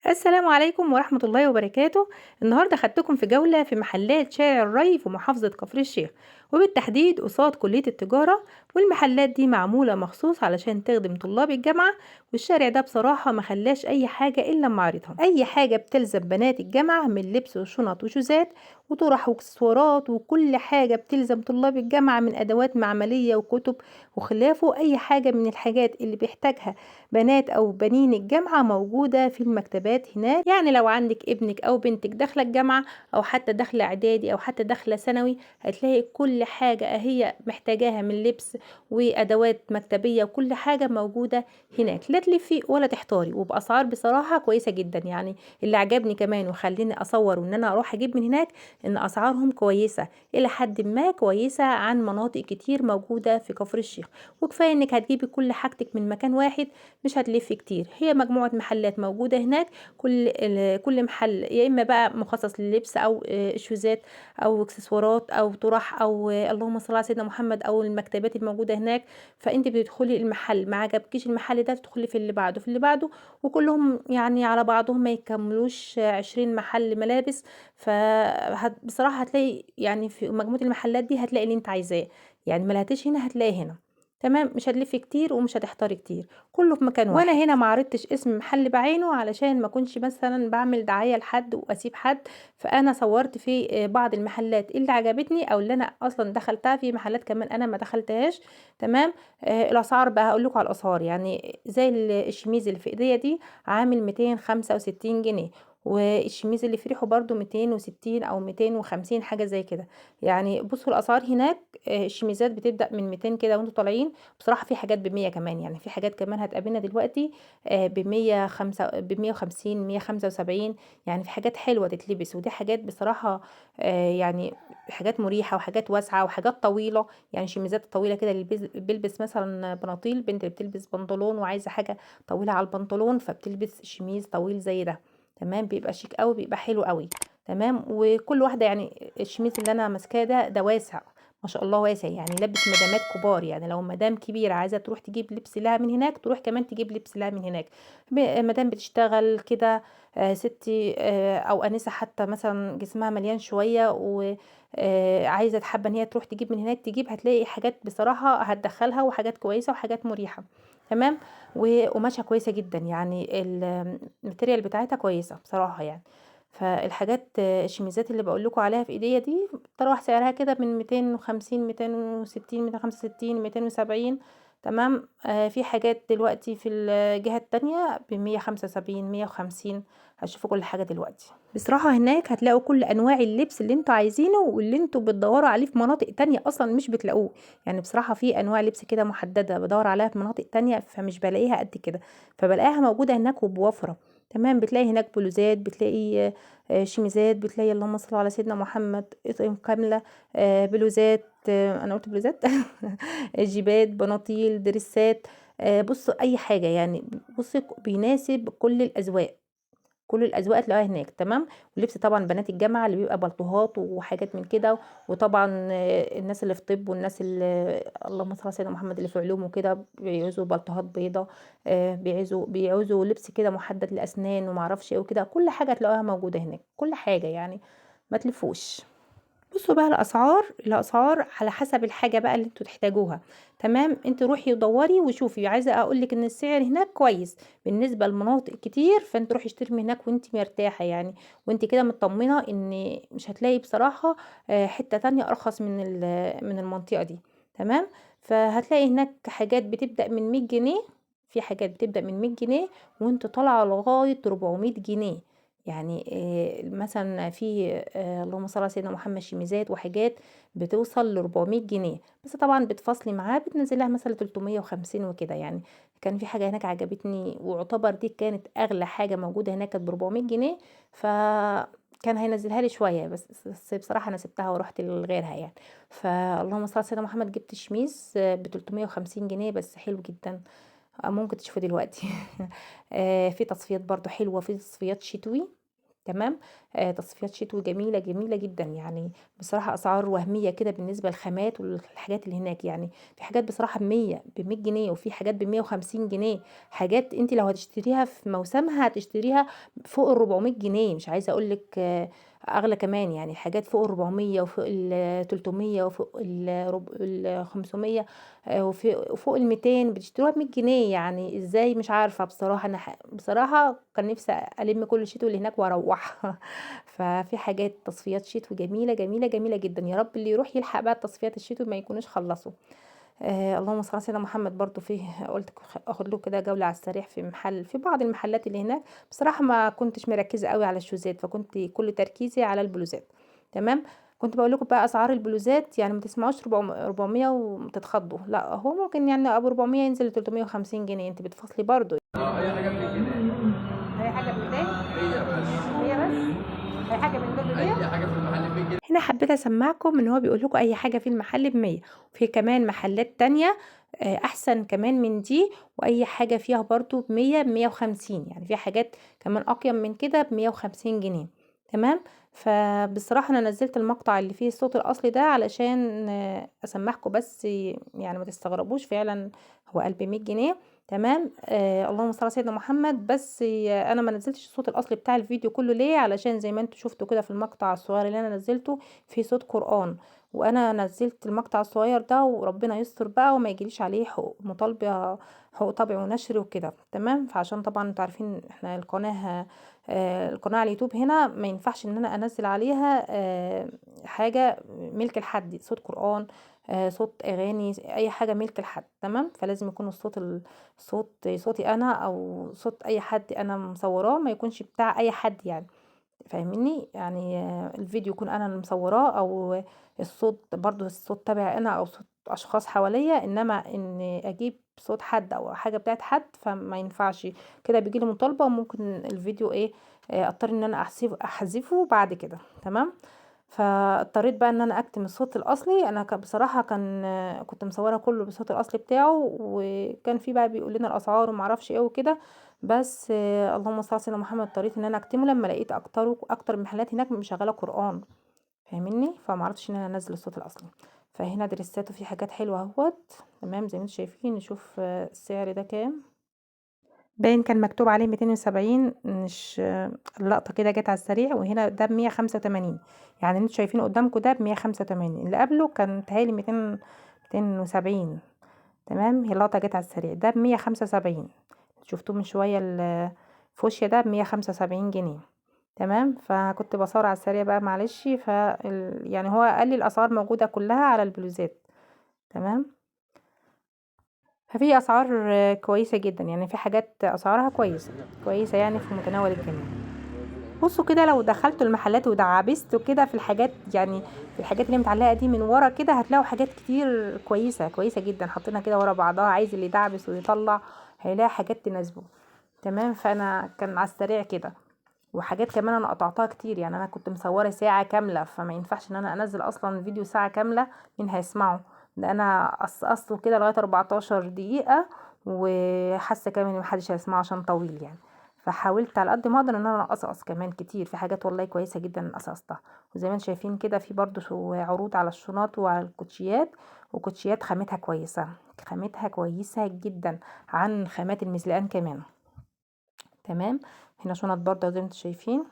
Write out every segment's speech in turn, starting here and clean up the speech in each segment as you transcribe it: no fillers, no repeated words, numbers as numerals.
السلام عليكم ورحمة الله وبركاته. النهاردة خدتكم في جولة في محلات شارع الري في محافظة كفر الشيخ، وبالتحديد قصاد كلية التجارة. والمحلات دي معمولة مخصوص علشان تخدم طلاب الجامعة، والشارع ده بصراحة ما خلاش أي حاجة إلا لما عرضها. أي حاجة بتلزم بنات الجامعة من لبس وشنط وشوزات وطرح واكسسوارات وكل حاجة بتلزم طلاب الجامعة من أدوات معملية وكتب وخلافه، أي حاجة من الحاجات اللي بيحتاجها بنات أو بنين الجامعة موجودة في المكتبات هناك. يعني لو عندك ابنك أو بنتك داخلة الجامعة أو حتى داخلة إعدادي أو حتى داخلة ثانوي، هتلاقي كل حاجة هي محتاجاها من لبس وأدوات مكتبية وكل حاجة موجودة هناك، لا تلفي ولا تحتاري، وبأسعار بصراحة كويسة جدا. يعني اللي عجبني كمان وخليني أصور وإن أنا أروح أجيب من هناك إن أسعارهم كويسة إلى حد ما، كويسة عن مناطق كتير موجودة في كفر الشيخ. وكفاية إنك هتجيبي كل حاجتك من مكان واحد، مش هتلفي كتير. هي مجموعة محلات موجودة هناك، كل محل يا إما بقى مخصص لللبس أو شوزات أو اكسسوارات أو طرح أو، اللهم صل على سيدنا محمد، أو المكتبات الموجودة هناك. فأنت بتدخلي المحل، ما عجبكيش المحل ده تدخلي في اللي بعده في اللي بعده، وكلهم على بعضهم ما يكملوش 20 محل ملابس. بصراحة هتلاقي في مجموعة المحلات دي هتلاقي اللي انت عايزاه، ما لقيتيش هنا هتلاقي هنا، تمام. مش هتلفي كتير ومش هتحتاري كتير، كله في مكان واحد. وانا هنا ما عرضتش اسم محل بعينه علشان ما اكونش مثلا بعمل دعاية لحد واسيب حد، فانا صورت في بعض المحلات اللي عجبتني او اللي انا اصلا دخلتها، في محلات كمان انا ما دخلتهاش، تمام. الاسعار بقى هقول لكم على الاسعار، زي الشميز اللي في ايديا دي عامل 265 جنيه، والشميز اللي في ريحه برضو 260 او 250 حاجه زي كده. بصوا الاسعار هناك، الشميزات بتبدا من 200 كده وانتوا طالعين. بصراحه في حاجات بمية كمان، في حاجات كمان هتقابلنا دلوقتي، بمية خمسة، بمية وخمسين، مية خمسة وسبعين. في حاجات حلوه تتلبس، ودي حاجات بصراحه، حاجات مريحه وحاجات واسعه وحاجات طويله. شميزات طويله كده اللي بيلبس مثلا بناطيل، بنت اللي بتلبس بنطلون وعايزه حاجه طويله على البنطلون فبتلبس شميز طويل زي ده، تمام. بيبقى شيك قوي، بيبقى حلو قوي، تمام. وكل واحده الشميز اللي انا ماسكاه ده واسع ما شاء الله، واسع لبس مدامات كبار. لو مدام كبيره عايزه تروح تجيب لبس لها من هناك، تروح كمان تجيب لبس لها من هناك. مدام بتشتغل كده، ستي، او انسه حتى مثلا جسمها مليان شويه و، عايزه تحب ان هي تروح تجيب من هناك تجيب، هتلاقي حاجات بصراحه هتدخلها وحاجات كويسه وحاجات مريحه، تمام. وقماشها كويسه جدا، الماتيريال بتاعتها كويسه بصراحه. فالحاجات، الشميزات اللي بقول لكم عليها في ايديا دي تروح سعرها كده من 250، 260، 265، 270، تمام. في حاجات دلوقتي في الجهة التانية بمية خمسة وسبعين، مية وخمسين. هتشوفوا كل حاجة دلوقتي. بصراحة هناك هتلاقوا كل أنواع اللبس اللي انتوا عايزينه واللي انتوا بتدوروا عليه في مناطق تانية أصلا مش بتلاقوه. بصراحة في أنواع لبس كده محددة بدور عليها في مناطق تانية فمش بلاقيها قد كده، فبلاقيها موجودة هناك وبوفرة، تمام. بتلاقي هناك بلوزات، بتلاقي، شميزات، بتلاقي اللهم صل على سيدنا محمد اطقم كاملة، بلوزات، أنا قلت بلوزات جيبات، بناطيل، دريسات، بصوا أي حاجة، بصوا بيناسب كل الأذواق، كل الأذواق تلاقوها هناك، تمام. ولبس طبعا بنات الجامعة اللي بيبقى بلطوهات وحاجات من كده، وطبعا، الناس اللي في طب والناس اللي اللهم صل على سيدنا محمد اللي في علوم وكده بيعوزوا بلطوهات بيضة، بيعوزوا لبس كده محدد لأسنان وما اعرفش ايه وكده. كل حاجة تلاقوها موجودة هناك، كل حاجة ما تلفوش. بصوا بقى الأسعار على حسب الحاجة بقى اللي انتوا تحتاجوها، تمام. انت روحي ودوري وشوفي. عايزة اقول لك ان السعر هناك كويس بالنسبة لمناطق كتير، فانت روحي اشتري من هناك وانت مرتاحة، وانت كده مطمنة ان مش هتلاقي بصراحة، حتة تانية ارخص من المنطقة دي، تمام. فهتلاقي هناك حاجات بتبدأ من 100 جنيه، في حاجات بتبدأ من 100 جنيه وانت طالعة لغاية 400 جنيه. مثلا في، اللهم صل على سيدنا محمد، شميزات وحاجات بتوصل ل 400 جنيه، بس طبعا بتفاصلي معاه بتنزلها مثلا 350 وكده. كان في حاجة هناك عجبتني ويعتبر دي كانت أغلى حاجة موجودة هناك، كانت ب 400 جنيه، فكان هينزلها لي شوية، بس بصراحة أنا سبتها ورحت لغيرها. فاللهم صل على سيدنا محمد، جبت شميز ب 350 جنيه بس حلو جدا، ممكن تشوفه دلوقتي. في تصفيات برضو حلوة، في تصفيات شتوي، تمام. تصفيات شتوي جميلة جميلة جدا، يعني بصراحة اسعار وهمية كده بالنسبة للخامات والحاجات اللي هناك. يعني في حاجات بصراحة ب100 جنيه، وفي حاجات ب150 جنيه، حاجات انت لو هتشتريها في موسمها هتشتريها فوق ال400 جنيه، مش عايزه اقول لك اغلى كمان، يعني حاجات فوق ال400 وفوق ال300 وفوق ال500 وفوق ال200 بتشتروها ب100 جنيه. يعني ازاي مش عارفه بصراحة. انا بصراحة كان نفسي الم كل الشتوي اللي هناك واروح. ففي حاجات تصفيات شتوي جميلة جميلة جميلة جدا، يا رب اللي يروح يلحق بقى التصفيات الشتوي ما يكونوش خلصوا. اللهم صل على سيدنا محمد. برضو فيه قلت اخد له كده جولة على السريع في محل، في بعض المحلات اللي هناك. بصراحة ما كنتش مركزه قوي على الشوزات، فكنت كل تركيزي على البلوزات. تمام. كنت بقول لكم بقى اسعار البلوزات، يعني ما تسمعوش 400 وتتخضوا، لا هو ممكن يعني ابو 400 ينزل 350 جنيه، انت بتفصلي برضو. اي حاجة ب 100 جنيه، اي حاجة ب 200، 100 بس، 100 بس، اي حاجة من دول ب100. اي حاجة في المحل ب 100 جنيه. هنا حبيت اسمعكم ان هو بيقول لكم اي حاجة في المحل ب100، وفي كمان محلات تانية احسن كمان من دي، واي حاجة فيها برضو ب100 ب150، يعني في حاجات كمان اقيم من كده ب150 جنيه. تمام. فبصراحة انا نزلت المقطع اللي فيه الصوت الاصلي ده علشان اسمعكم بس، يعني ما تستغربوش، فعلا هو قال ب100 جنيه. تمام. اللهم صل على سيدنا محمد. بس انا ما نزلتش الصوت الاصلي بتاع الفيديو كله ليه؟ علشان زي ما انتوا شفتوا كده في المقطع الصغير اللي انا نزلته في صوت قرآن، وانا نزلت المقطع الصغير ده وربنا يستر بقى وما يجيليش عليه حقوق مطالبه، حقوق طبع ونشر وكده. تمام. فعشان طبعا انتوا عارفين احنا القناة على اليوتيوب هنا ما ينفعش ان انا انزل عليها حاجة ملك لحد، صوت قرآن، صوت اغاني، اي حاجة ملك لحد. تمام. فلازم يكون الصوت الصوت صوتي انا او صوت اي حد انا مصوراه، ما يكونش بتاع اي حد، يعني فاهميني؟ يعني الفيديو يكون انا اللي مصوراه، او الصوت برضو الصوت تبعي انا او صوت اشخاص حواليا، انما ان اجيب صوت حد او حاجة بتاعت حد فما ينفعش كده، بيجي لي مطالبه، وممكن الفيديو ايه اضطر ان انا احذفه بعد كده. تمام. فاضطريت بقى ان انا اكتم الصوت الاصلي. انا بصراحة كنت مصوره كله بالصوت الاصلي بتاعه، وكان في بقى بيقول لنا الاسعار وما اعرفش ايه وكده، بس اللهم صل على سيدنا محمد اضطريت ان انا اكتمه لما لقيت اكتر محلات هناك مشغله قران، فاهميني؟ فما عرفتش ان انا انزل الصوت الاصلي. فهنا دريسات وفي حاجات حلوة اهوت. تمام. زي ما انتم شايفين، نشوف السعر ده كام. باين كان مكتوب عليه 270، مش اللقطة كده جت على السريع. وهنا ده ب185، يعني انتوا شايفينه قدامكم ده ب185، اللي قبله كان تهيألي 270. تمام. هي اللقطة جت على السريع. ده ب175، شفتوه من شوية الفوشيا ده ب175 جنيه. تمام. فكنت بصور على السريع بقى معلش. يعني هو قال لي الاسعار موجودة كلها على البلوزات. تمام. ففي اسعار كويسة جدا، يعني في حاجات اسعارها كويسة كويسة، يعني في متناول الجميع. بصوا كده لو دخلتوا المحلات ودعبستوا كده في الحاجات، يعني في الحاجات اللي متعلقه دي من ورا كده، هتلاقوا حاجات كتير كويسة كويسة جدا حاطينها كده ورا بعضها. عايز اللي يدعبس ويطلع هيلاقي حاجات تناسبه. تمام. فانا كان على السريع كده، وحاجات كمان انا قطعتها كتير، يعني انا كنت مصوره ساعة كاملة، فما ينفعش ان انا انزل اصلا فيديو ساعة كاملة، مين هيسمعه؟ ده انا قصقصته كده لغاية 14 دقيقة، وحاسه كمان ان محدش هيسمعه عشان طويل يعني. فحاولت على قد ما اقدر ان انا اقصقص كمان كتير، في حاجات والله كويسة جدا قصقصتها. وزي ما انتم شايفين كده في برضو عروض على الشنط وعلى الكوتشيات، وكوتشيات خامتها كويسة، خامتها كويسة جدا عن خامات المزلقان كمان. تمام. هنا شنط برضه زي ما انتم شايفين.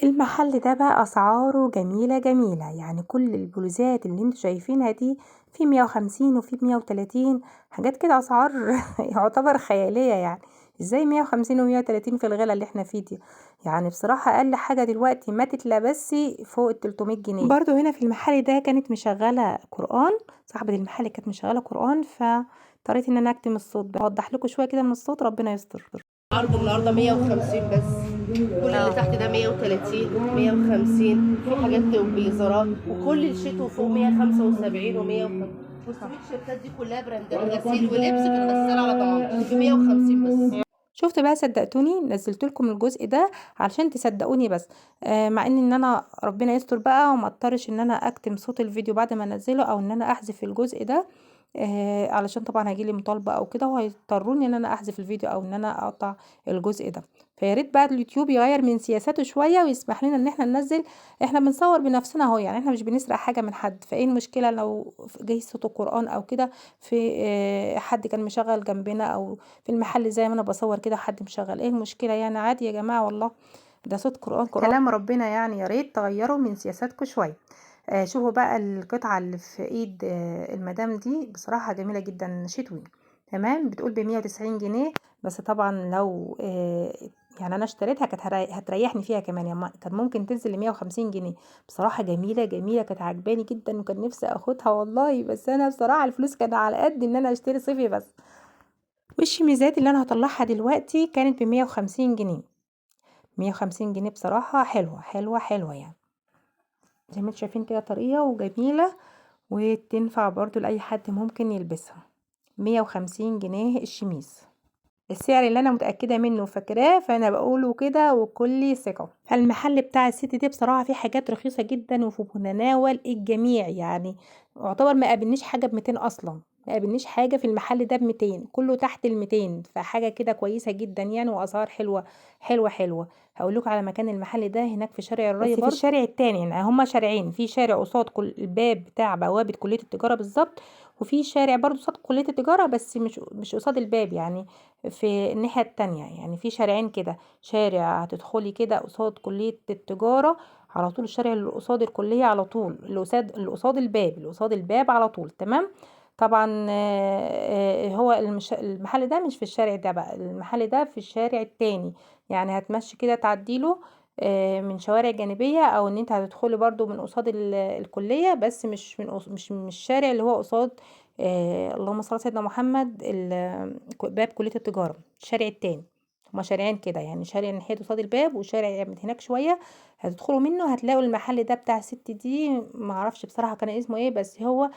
المحل ده بقى اسعاره جميلة جميلة، يعني كل البلوزات اللي انتم شايفينها دي في 150 وفي 130، حاجات كده اسعار يعتبر خيالية. يعني ازاي 150 و130 في الغلا اللي احنا فيه دي؟ يعني بصراحة اقل حاجة دلوقتي ما تتلبسي فوق ال 300 جنيه. برضو هنا في المحل ده كانت مشغله قران، صاحبه المحل كانت مشغله قران، فاضطريت ان انا اكتم الصوت. بوضح لكم شوية كده من الصوت، ربنا يستر. عرض النهارده 150 بس، كل اللي تحت ده 130 150، في حاجات بليزرات، وكل الشتو فوق 175 و150. والسويت شيرتات دي كلها براندات غسيل ولبس في الغسالة على ضمانتي ب 150 بس. شفتوا بقى، صدقتوني، نزلت لكم الجزء ده علشان تصدقوني بس. مع ان انا ربنا يستر بقى وما اضطرش ان انا اكتم صوت الفيديو بعد ما انزله، او ان انا احذف الجزء ده، علشان طبعا هيجيلي مطالبه او كده، وهيضطروني ان انا احذف الفيديو او ان انا اقطع الجزء ده. فيا ريت بقى اليوتيوب يغير من سياساته شوية ويسمح لنا ان احنا ننزل. احنا بنصور بنفسنا اهو، يعني احنا مش بنسرق حاجة من حد، فايه المشكلة لو جاي صوت القرآن او كده في حد كان مشغل جنبنا او في المحل زي ما انا بصور كده حد مشغل، ايه المشكلة يعني؟ عادي يا جماعة والله، ده صوت قرآن، كلام ربنا يعني. يا ريت تغيروا من سياساتكم شوية. شوفوا بقى القطعة اللي في ايد المدام دي، بصراحة جميلة جدا، شتوي. تمام، بتقول ب190 جنيه بس. طبعا لو يعني انا اشتريتها كانت هتريحني فيها كمان، يعني كان ممكن تنزل ل150 جنيه. بصراحة جميلة جميلة، كانت عجباني جدا وكان نفسي اخدها والله، بس انا بصراحة الفلوس كانت على قد ان انا اشتري صيفي بس. والشميزات اللي انا هطلعها دلوقتي كانت ب150 جنيه، 150 جنيه بصراحة حلوة حلوة حلوة يعني، زي ما انتم شايفين كده طرية وجميلة وتنفع برضو لأي حد ممكن يلبسها. 150 جنيه الشميز، السعر اللي انا متأكدة منه وفاكراه فانا بقوله كده وكل ثقة. فالمحل بتاع الست دي بصراحة فيه حاجات رخيصة جدا وفي متناول الجميع، يعني يعتبر ما قابلنيش حاجة ب200 اصلا، ما قابلنيش حاجة في المحل ده ب200، كله تحت ال200، فحاجة كده كويسة جدا يعني، واسعار حلوة حلوة حلوة. هقول لكم على مكان المحل ده هناك في شارع الري، بس في الشارع التاني، يعني هما شارعين، في شارع قصاد كل الباب بتاع بوابة كلية التجارة بالظبط، وفي شارع برضو قصاد كلية التجارة بس مش قصاد الباب، يعني في الناحية التانية. يعني في شارعين كده، شارع هتدخلي كده قصاد كلية التجارة على طول، الشارع اللي قصاد الكلية على طول، اللي قصاد الباب، اللي قصاد الباب على طول. تمام. طبعا هو المحل ده مش في الشارع ده بقى، المحل ده في الشارع التاني، يعني هتمشي كده تعديله من شوارع جانبية، او ان انت هتدخلي برضو من قصاد الكلية، بس مش من مش من الشارع اللي هو قصاد اللهم صل على سيدنا محمد باب كلية التجارة، الشارع التاني. هما شارعين كده يعني، شارع ناحية قصاد الباب وشارع من هناك شوية هتدخلوا منه هتلاقوا المحل ده بتاع الست دي، معرفش بصراحة كان اسمه ايه، بس هو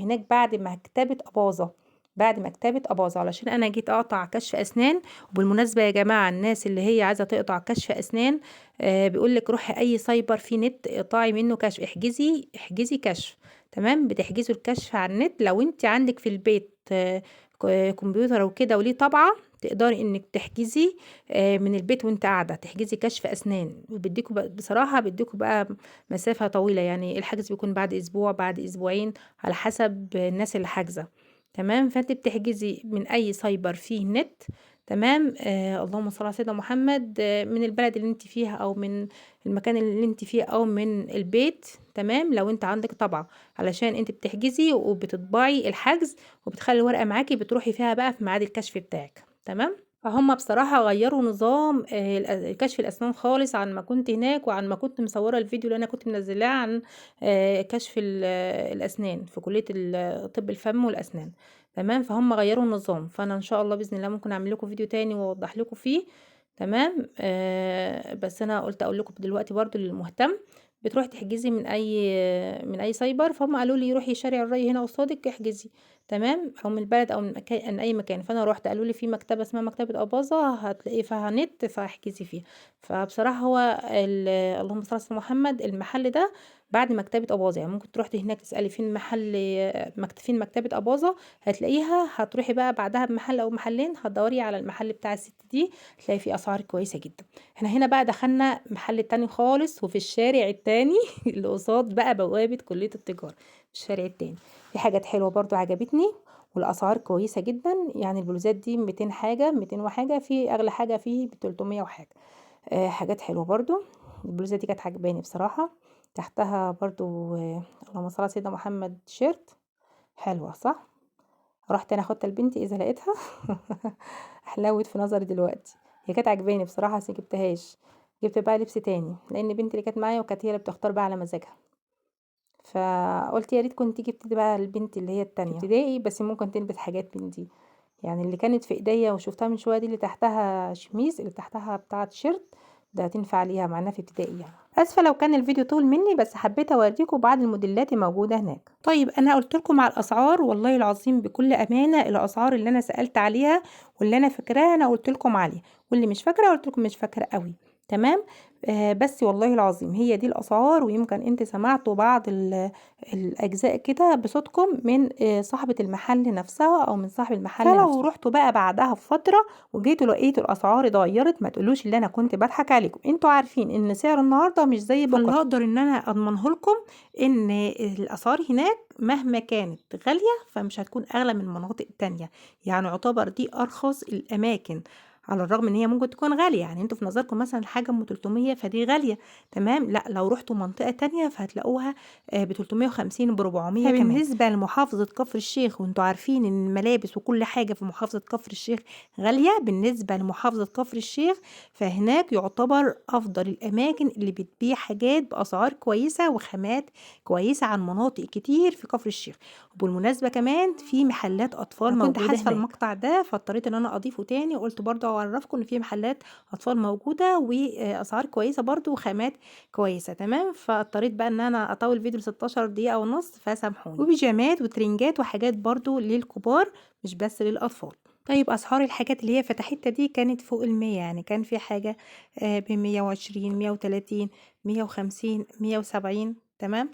هناك بعد مكتبة أباظة، بعد مكتبة أباظة، علشان أنا جيت أقطع كشف أسنان. وبالمناسبة يا جماعة الناس اللي هي عايزة تقطع كشف أسنان، بيقولك روحي أي سايبر فيه نت اقطعي منه كشف، احجزي كشف. تمام، بتحجزوا الكشف على النت. لو انت عندك في البيت كمبيوتر وكده وليه طبعة، تقدري انك تحجزي من البيت وانت قاعدة، تحجزي كشف اسنان، وبيديكوا بصراحة بيديكوا بقى مسافة طويلة، يعني الحجز بيكون بعد اسبوع بعد اسبوعين على حسب الناس اللي حاجزة. تمام، فانت بتحجزي من اي سايبر فيه نت. تمام، اللهم صل على سيدنا محمد، من البلد اللي انت فيها او من المكان اللي انت فيه او من البيت. تمام، لو انت عندك طبعة، علشان انت بتحجزي وبتطبعي الحجز وبتخلي الورقة معاكي، بتروحي فيها بقى في ميعاد الكشف بتاعك. تمام، فهم بصراحة غيروا نظام كشف الأسنان خالص عن ما كنت هناك، وعن ما كنت مصورة الفيديو اللي أنا كنت منزلاه عن كشف الأسنان في كلية طب الفم والأسنان. تمام، فهم غيروا النظام، فأنا إن شاء الله بإذن الله ممكن أعمل لكم فيديو تاني وأوضح لكم فيه. تمام، بس أنا قلت أقول لكم دلوقتي برضو للمهتم، بتروحي تحجزي من أي سايبر، فهم قالوا لي روحي شارع الري هنا قصادك احجزي. تمام، او من البلد او من اي مكان. فانا روحت قالوا لي في مكتبه اسمها مكتبه اباظة هتلاقي فيها نت فاحجزي فيها. فبصراحة هو اللهم صل على سيدنا محمد، المحل ده بعد مكتبه اباظة، يعني ممكن تروحي هناك تسالي فين محل فين مكتبه اباظة هتلاقيها. هتروحي بقى بعدها بمحل او محلين هتدوري على المحل بتاع الست دي، هتلاقي فيه اسعار كويسة جدا. احنا هنا بقى دخلنا محل تاني خالص، وفي الشارع التاني اللي قصاد بقى بوابه كليه التجارة، الشارع التاني في حاجات حلوة برضو عجبتني والاسعار كويسة جدا. يعني البلوزات دي 200 حاجة، 200 وحاجه، في اغلى حاجة فيه ب300 وحاجه. حاجات حلوة برضو. البلوزة دي كانت عجباني بصراحة، تحتها برضو اللهم صل على سيدنا محمد تيشيرت حلوة صح. رحت انا اخدتها لبنتي اذا لقيتها حلاوت في نظري دلوقتي، هي كانت عجباني بصراحة بس مجبتهاش، جبت بقى لبس تاني لان بنتي اللي كانت معايا وكانت هي اللي بتختار بقى على مزاجها، فقلت يا ريت كنت جبت بقى البنت اللي هي التانية ابتدائي، بس ممكن تلبس حاجات من دي. يعني اللي كانت في ايديا وشفتها من شوية دي اللي تحتها شميز، اللي تحتها بتاعه تيشيرت، ده تنفع ليها مع انها في ابتدائي يعني. اسفه لو كان الفيديو طول مني، بس حبيت اوريكم بعض الموديلات الموجودة هناك. طيب انا قلت لكم على الاسعار، والله العظيم بكل امانه الاسعار اللي انا سالت عليها واللي انا فاكراها انا قلت لكم عليها، واللي مش فاكره قلت لكم مش فاكره قوي. تمام. بس والله العظيم هي دي الاسعار، ويمكن انت سمعتوا بعض الاجزاء كده بصوتكم من صاحبة المحل نفسها او من صاحب المحل فلو نفسه. رحتوا بقى بعدها بفترة وجيتوا لقيتوا الاسعار اتغيرت، ما تقولوش اللي انا كنت بضحك عليكم. انتوا عارفين ان سعر النهارده مش زي بكره. فاللي اقدر ان انا اضمنه لكم ان الاسعار هناك مهما كانت غالية فمش هتكون اغلى من مناطق تانية، يعني يعتبر دي ارخص الاماكن، على الرغم ان هي ممكن تكون غالية. يعني انتوا في نظركم مثلا حاجة ام 300 فدي غالية، تمام؟ لا، لو رحتوا منطقة تانية فهتلاقوها ب 350 ب 400 كمان. بالنسبة لمحافظة كفر الشيخ، وانتوا عارفين ان الملابس وكل حاجة في محافظة كفر الشيخ غالية، بالنسبة لمحافظة كفر الشيخ فهناك يعتبر افضل الاماكن اللي بتبيع حاجات باسعار كويسة وخامات كويسة عن مناطق كتير في كفر الشيخ. وبالمناسبة كمان في محلات اطفال موجودة. كنت حاسفة المقطع ده فاضطريت ان انا اضيفه تاني، وقلت برضه اعرفكم ان في محلات اطفال موجودة واسعار كويسة برضو وخامات كويسة، تمام. فاضطريت بقى ان انا اطول فيديو 16 دقيقة ونص، فسامحوني. وبيجامات وترنجات وحاجات برضو للكبار مش بس للاطفال. طيب اسعار الحاجات اللي هي فتحتها دي كانت فوق 100، يعني كان في حاجة ب120، 130، 150، 170، تمام.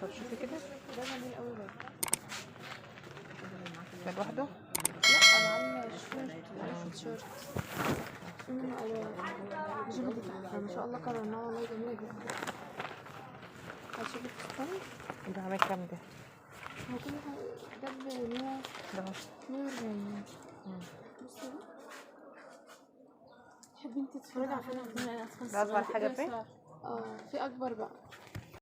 طب شوفي كده، ده جميل قوي برضه. ده لوحده؟ لا، انا عامله شورت، شورت منه الوان. الجيبه دي تحفة ما شاء الله، قررناها والله، جميلة جدا. هتشوفي الفستان ده عامل كام ده؟ هو كل حاجة ده ب 100، ده 140. بصي ده، تحبي انت تتفرجي على فيلم؟ ده اصغر حاجة فيه؟ اه، في اكبر بقى.